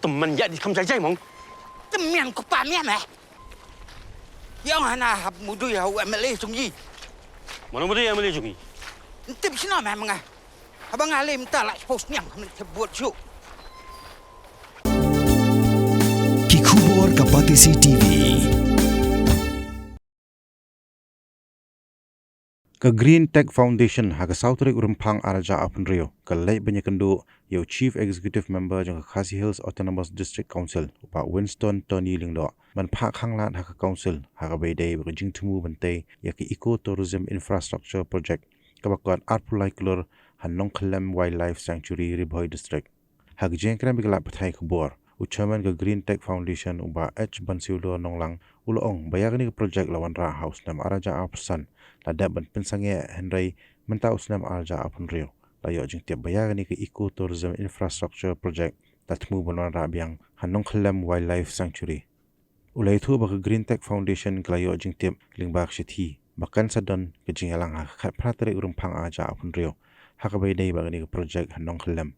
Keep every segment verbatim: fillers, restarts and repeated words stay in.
Tymmen ïa di kham jai jai mong. Tymmen ko pa mian eh. Ïa nga na hap mudui ha u M L A jong i. Mano mudui M L A jong i? Ntip sino meh menga. Haba nga lem ta la post niang khamne te buat ju. Ki khubor ka Batesi T V. Ka Green Tech Foundation ha ka saw tarik u Rymphang ar hajar arphew hynriew ka leit ban ïakynduh ïa u Chief Executive Member jong ka Khasi Hills Autonomous District Council u Bah Winston Tony Lyngdoh ban phah khanglad ha ka Council ha kaba ïadei bad ka jingthmu ban tei ïa ka Eco Tourism Infrastructure Project kaba kot arphew lai klur ha Nongkhyllem Wildlife Sanctuary, Ri Bhoi District. Ha ka jingkren bad ki lad pathai khubor, u Chairman ka Green Tech Foundation u Bah H Bansiwdor Nonglang u la ong ba ïa kane ka project la wanrah ha u snem ar hajar arphew san, la dep ban pynsangeh hynrei mynta u snem ar hajar arphew hynriew la ïoh jingtip ba ïa kane ka Eco Tourism Infrastructure Project la thmu ban wanrah biang ha Nongkhyllem Wildlife Sanctuary. U la ïathuh ba ka Green Tech Foundation ka la ïoh jingtip lyngba ka shithi ba kan sa don ka jingïalang ha ka khatphra tarik u Rymphang ar hajar arphew hynriew ha kaba ïadei bad kane ka project ha Nongkhyllem.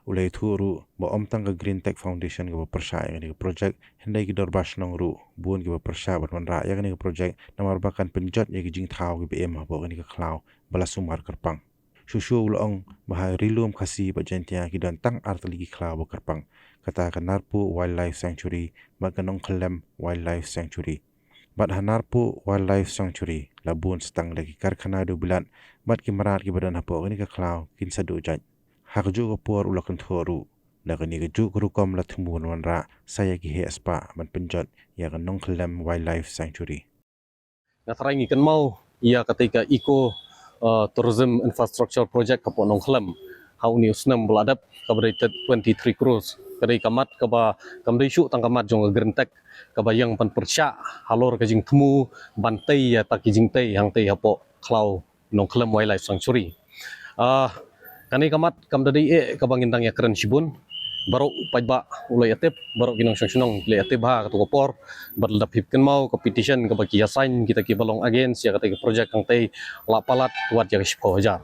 U la ïathuh ruh ba ym tang ka Green Tech Foundation kaba pyrshah ïa kane ka project, hynrei ki dorbar shnong ruh bun kiba pyrshah ban wanrah ïa kane ka project namar ba kan pynjot ïa ki jingthaw kiba im hapoh kane ka khlaw ba la sumar kyrpang. Shuh shuh u la ong ba ha Ri Lum Khasi bad Jaintia ki don tang ar tylli ki khlaw ba kyrpang, kata ka Narpuh Wildlife Sanctuary bad ka Nongkhyllem Wildlife Sanctuary. Bad ha Narpuh Wildlife Sanctuary la bun sa tang da ki karkhana dewbilat bad ki mrad kiba don hapoh kane ka khlaw kin sa duh jait. Ha kajuh ka por u la kynthoh ruh da kane kajuh ka rukom la thmu ban wanrah sa ïa ki heh spah ban pynjot ïa ka Nongkhyllem Wildlife Sanctuary. Nga tharai ngi kynmaw ïa katei ka Eco, uh, Tourism Infrastructure Project hapoh Nongkhyllem ha une u snem ba la dep kaba dei twenty-three crores. Ka dei ka mat kaba kam dei shuh tang ka mat jong ka Green Tech kaba ïeng ban pyrshah halor ka jingthmu ban tei ïa ta ki jingtei hangtei hapoh khlaw Nongkhyllem Wildlife Sanctuary. Ah, kane ka mat kam da dei eh kaba ngin dang ïakren shibun. Baroh paidbah u la ïatip, baroh ki nongshong shnong ki la ïatip ha kato ka por. Bad la dep hap kynmaw ka petition kaba ki ïa sign kita kiba long against ïa katei ka project hangtei la palat wat ïa ka shiphew hajar.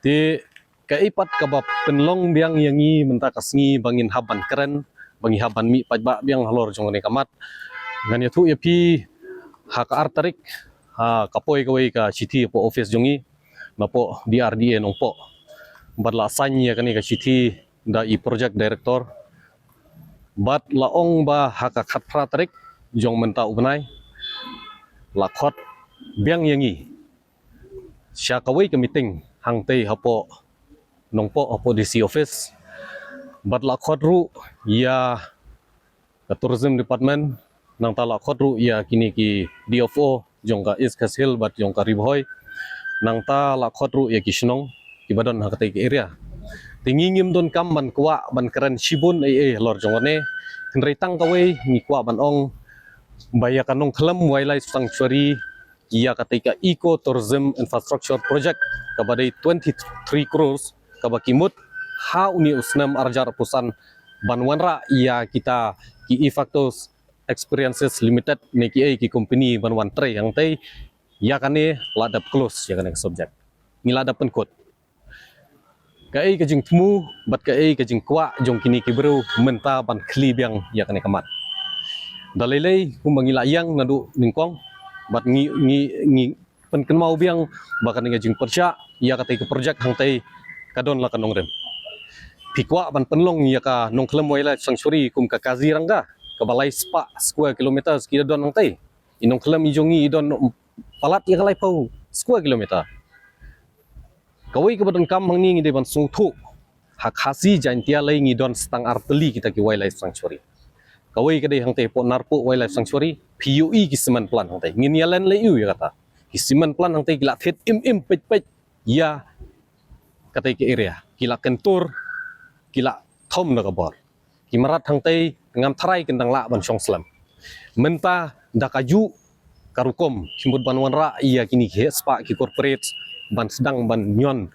Te kaei pat kaba pynlong biang ïa ngi mynta ka sngi ba ngin hap ban kren, ba ngi hap ban mih paidbah biang halor jong kane ka mat. Ngan ïathuh ïa phi ha ka ar tarik, ha, ka poi kawei ka shithi hapoh office jong ngi napoh D R D A Nongpoh. Bad la sign ïa kane ka shithi da i project director. Bad la ong ba ha ka khatphra tarik jong mynta u bnai la khot biang ïa ngi sha kawei ka meeting hangtei hapoh Nongpoh hapoh D C office. Bad la khot ruh ïa ka Tourism Department, nangta la khot ruh ïa kine ki D F O jong ka East Khasi Hills bad jong ka Ri Bhoi, nangta la khot ruh ïa ki shnong kiba don ha katei ka area. Te ngi ngim don kam ban kwah ban kren shibun ei ei halor jong kane, hynrei tang kawei ngi kwah ban ong ba ïa ka Nongkhyllem Wildlife Sanctuary, ïa katei ka Eco Tourism Infrastructure Project kaba dei twenty-three crores kaba ki mut ha une u snem ar hajar arphew san ban wanrah ïa kita ki Efacto Experiences Limited ne kiei ki company ban wan trei hangtei. Ïa kane la dep close ïa kane ka subject. Ngi la dep pynkut. Kaei ka jingthmu bad kaei ka jingkwah jong kine ki briew mynta ban khlieh biang ïa kane ka mat. Da lei lei kumba ngi la ïeng naduh nyngkong bad ngi ngi ngi pynkynmaw biang ba kane ka jingpyrshah ïa katei ka project hangtei ka don la ka nongrim. Phi kwah ban pynlong ïa ka Nongkhyllem Wildlife Sanctuary kum ka Kaziranga kaba lai spah square kilometers ki don hangtei. I Nongkhyllem i jong ngi i don palat ïa ka laiphew square kilometer. Kawei kaba donkam hangne ngi dei ban sngewthuh, ha Khasi Jaintia lei ngi don sa tang ar tylli kita ki wildlife sanctuary. Kawei ka dei hangtei hapoh Narpuh Wildlife Sanctuary, phi ïohi ki cement plant hangtei. Ngin ïa len leh ïa kata. Ki cement plant hangtei ki la thied im im peit peit ïa katei ka area. Ki la kyntur, ki la thom da ka bor. Ki mrad hangtei ngam tharai kin dang lah ban shong slem. Mynta da kajuh ka rukom ki mut ban wanrah ïa kine ki heh spah ki corporate ban sdang ban ñion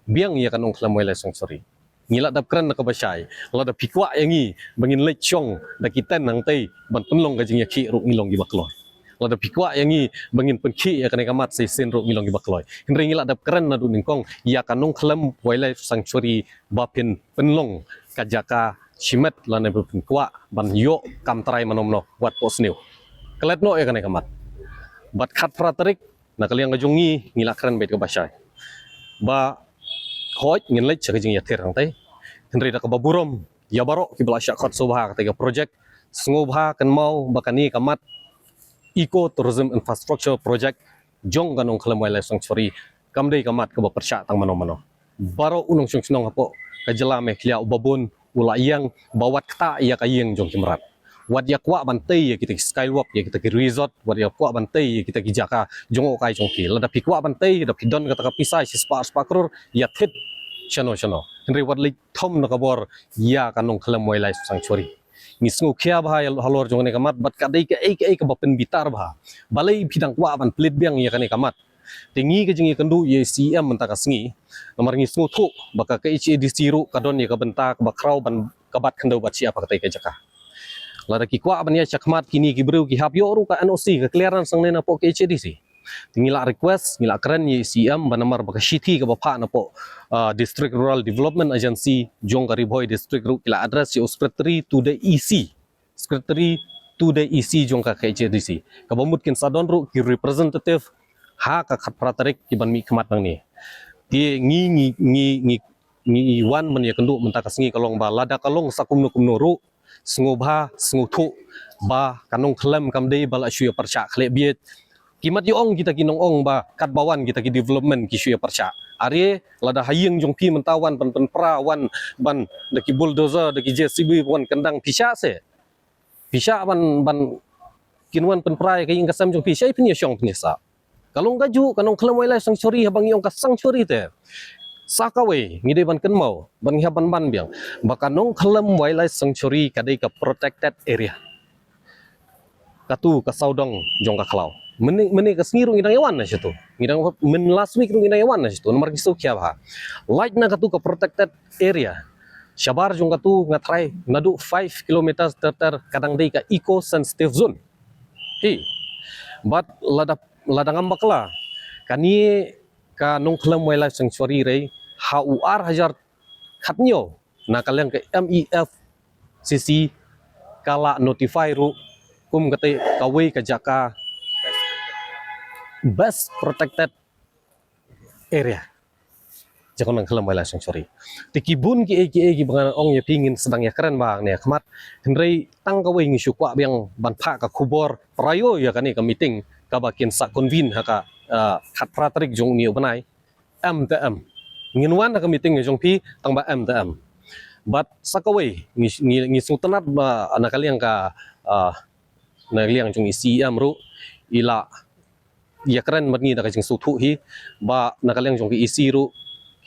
biang ïa ka Nongkhyllem Wildlife Sanctuary. Ngi la dep kren da kaba shai, lada phi kwah ïa ngi ba ngin leit shong da ki tent hangtei ban pynlong ka jingïakhih ruh ngi long kiba kloi. Lada phi kwah ïa ngi ba ngin pynkhih ïa kane ka mat shisien ruh ngi long kiba kloi. Hynrei ngi la dep kren naduh nyngkong ïa ka Nongkhyllem Wildlife Sanctuary ba phin pynlong ka jaka shimet lane ba pynkwah ban ïoh kam trai mano mano wat poh sniew. Klet noh ïa kane ka mat. Bad khatphra tarik na ka liang ka jong ngi ngi la kren beit kaba shai ba hooid ngin leit sha ka jingïathir hangtei. Hynrei da kaba burom ïa baroh kiba la shah khot sngewbha katei ka project, sngewbha kynmaw ba kane ka mat Eco Tourism Infrastructure Project jong ka Nongkhlem Wildlife Sanctuary kam dei ka mat kaba pyrshah tang mano mano. Baroh u nongshong shnong hapoh ka jylla Meghalaya uba bun u la ïeng ba wat ktah ïa ka ïing jong ki mrad. Wat ïa kwah ban tei ïa kita ki skywalk, ïa kita ki resort, wat ïa kwah ban tei ïa kita ki jaka jngohkai jong ki. Lada phi kwah ban tei, lada phi don kata ka pisa shispah arspah klur, ïa thied shano shano. Hynrei wat leit thom na ka bor ïa ka Nongkhlem Wildlife Sanctuary. Ngi sngewkhia bha halor jong kane ka mat bad ka dei kaei kaei kaba pynbitar bha. Balei phi dang kwah ban plie biang ïa kane ka mat? Te ngi ka jingïakynduh ïa i C E M mynta ka sngi, namar ngi sngewthuh ba ka K H A D C ruh ka don ïa ka bynta kaba khraw ban ka bat khyndew bat shyiap ha katei ka jaka. Lada ki kwah ban ïaid shakhmat kine ki briew ki hap ïoh ruh ka N O C, ka clearance hangne napoh K H A D C. Te ngi la request, ngi la kren ïa i C E M ba namar ba ka shithi kaba phah napoh, ah, District Rural Development Agency jong ka Ri Bhoi District ruh ki la address ïa u Secretary to the E C. Secretary to the E C jong ka K H A D C. Kaba mut kin sa don ruh ki representative ha ka khatphra tarik ki ban mihkhmat nangne. Te ngi ngi ngi ngi ngi wan ban ïakynduh mynta ka sngi ka long ba lada ka long sa kumno kumno ruh, sngewbha sngewthuh ba ka Nongkhlem kam dei ba la shu ïa pyrshah khleh bieit. Ki mat ïa ong kita ki nong ong ba katba wan kita ki development ki shu ïa pyrshah. Are lada ha ïing jong phi mynta wan ban pynpra, wan ban da ki bulldozer, da ki J C B wan kyndang, phi shah se. Phi shah ban ban kin wan pynpra ïa ka ïing ka sem jong phi, shah phin ïa shong phin ïa sah. Ka long kajuh ka Nongkhlem Wildlife Sanctuary, haba ngi ong ka sanctuary te, sa kawei ngi dei ban kynmaw, ban ngi hap ban ban biang ba ka Nongkhlem Wildlife Sanctuary ka dei ka protected area. Katu ka sawdong jong ka khlaw. Mynne mynne ka sngi ruh ngi dang ïa wan na shitu. Ngi dang, myn last week ruh ngi dang ïa wan na shitu. Namar ngi sngewkhia bha. Lait na katu ka protected area, shabar jong katu nga tharai naduh five kilometers ter ter ka dang dei ka eco sensitive zone. Hi. Bad lada lada ngam bakla, kane ka Nongkhlem Wildlife Sanctuary rei ha u ar hajar khathynñiew na ka liang ka M E F C C ka la notify ruh kum katei kawei ka jaka best protected area jong ka Nongkhlem Wildlife Sanctuary. Te ki bun kiei kiei kiba ngan ong ïa phi ngin sdang ïa kren bha hangne ha khmat. Hynrei tang kawei ngi shu kwah biang ban phah ka khubor prior ïa kane ka meeting kaba kin sa convene ha ka, ah, khatphra tarik jong une u bnai. M te M. Ngin wan ha ka meeting jong phi tang ba M te M. Bad sa kawei ngi ngi ngi sngewtynnat ba na ka liang ka, ah, na ka liang jong i C E M ruh i la ïa kren bad ngi da ka jingsngewthuh hi ba na ka liang jong ka E C ruh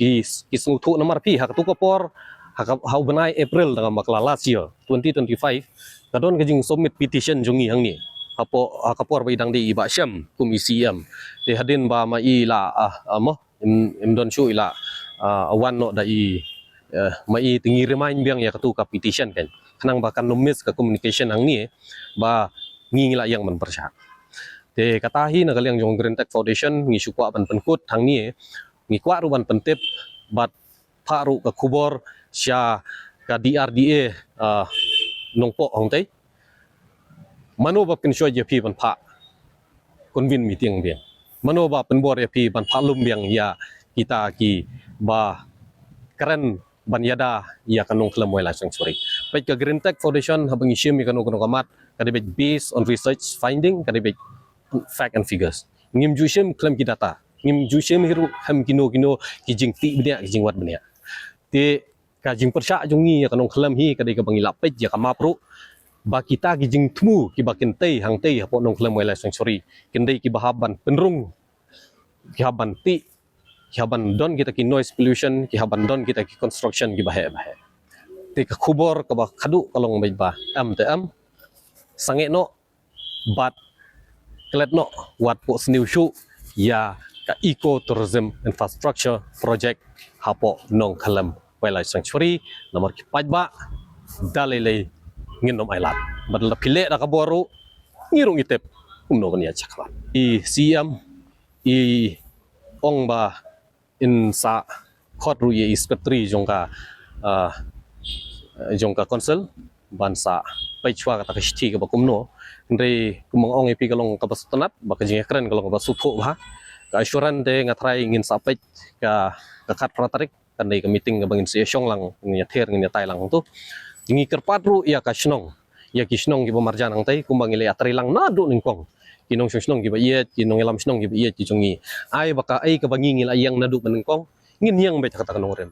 ki ki sngewthuh namar phi ha katu ka por ha ka, ha u bnai April da ngam bakla last year twenty twenty-five ka don ka jingsubmit petition jong ngi hangne. Hapoh ha ka por ba i dang dei i Bah Shem kum i C E M. Te hadien ba ma i la, ah, ah, mo im, im don shuh i la, ah, wan noh da i, eh, ma i te ngi remind biang ïa katu ka petition kan. Khnang ba kan nym miss ka communication hangne ba ngi ngi la ïeng ban pyrshah. Te kata hi na ka liang jong Green Tech Foundation ngi shu kwah ban pynkut hangne, ngi kwah ruh ban pyntip bad phah ruh ka khubor sha ka D R D A, ah, Nongpoh hangtei. Mano ba pynshoh ïa phi ban phah convene meeting biang? Mano ba pynbor ïa phi ban phah lum biang ïa kita kiba kren ban ïada ïa ka Nongkhlem Wildlife Sanctuary? Peit ka Green Tech Foundation haba ngi shim ïa kano kano ka mat ka dei beit based on research finding, ka dei beit fact and figures. Ngim ju shim khlem ki data, ngim ju shim hi ruh khlem kino kino ki jingtih bniah ki jingwad bniah. Te ka jingpyrshah jong ngi ïa ka Nongkhlem hi ka dei kaba ngi la peit ïa ka map ruh ba kita ki jingthmu kiba kin tei hangtei hapoh Nongkhlem Wildlife Sanctuary kin dei kiba hap ban pynrung, ki hap ban tih, ki hap ban don kita ki noise pollution, ki hap ban don kita ki construction kiba heh ba heh. Te ka khubor kaba khadduh ka long beit ba M te M, sangeh noh bad klet noh wat poh sniew shuh ïa ka Eco Tourism Infrastructure Project hapoh Nongkhlem Wildlife Sanctuary. Namar ki paidbah da lei lei ngin nym ailad bad lada phi leh da ka bor ruh ngi ruh ngi tip kumno ban ïaid shakhmat. I C E M i ong ba in sa khot ruh ïa i secretary jong ka, ah, jong ka council ban sa peit shuwa kata ka shithi kaba kumno. Hynrei kumba nga ong ïa phi ka long kaba sngewtynnat, ba ka jingïakren ka long kaba sngewthuh bha. Ka assurance te nga tharai ngin sa peit ka, ka khatphra tarik, kan dei ka meeting kaba ngin sa ïashong lang, ngin ïathir, ngin ïatai lang tu. Ngi kyrpad ruh ïa ka shnong, ïa ki shnong kiba marjan hangtei, kumba ngi la ïatrei lang naduh nyngkong. Ki nongshong shnong kiba ïeit, ki nongïalam shnong kiba ïeit ki jong ngi. Ai ba kaei kaba ngi ngi la ïeng naduh ba nyngkong, ngin ïeng beit ha kata ka nongrim.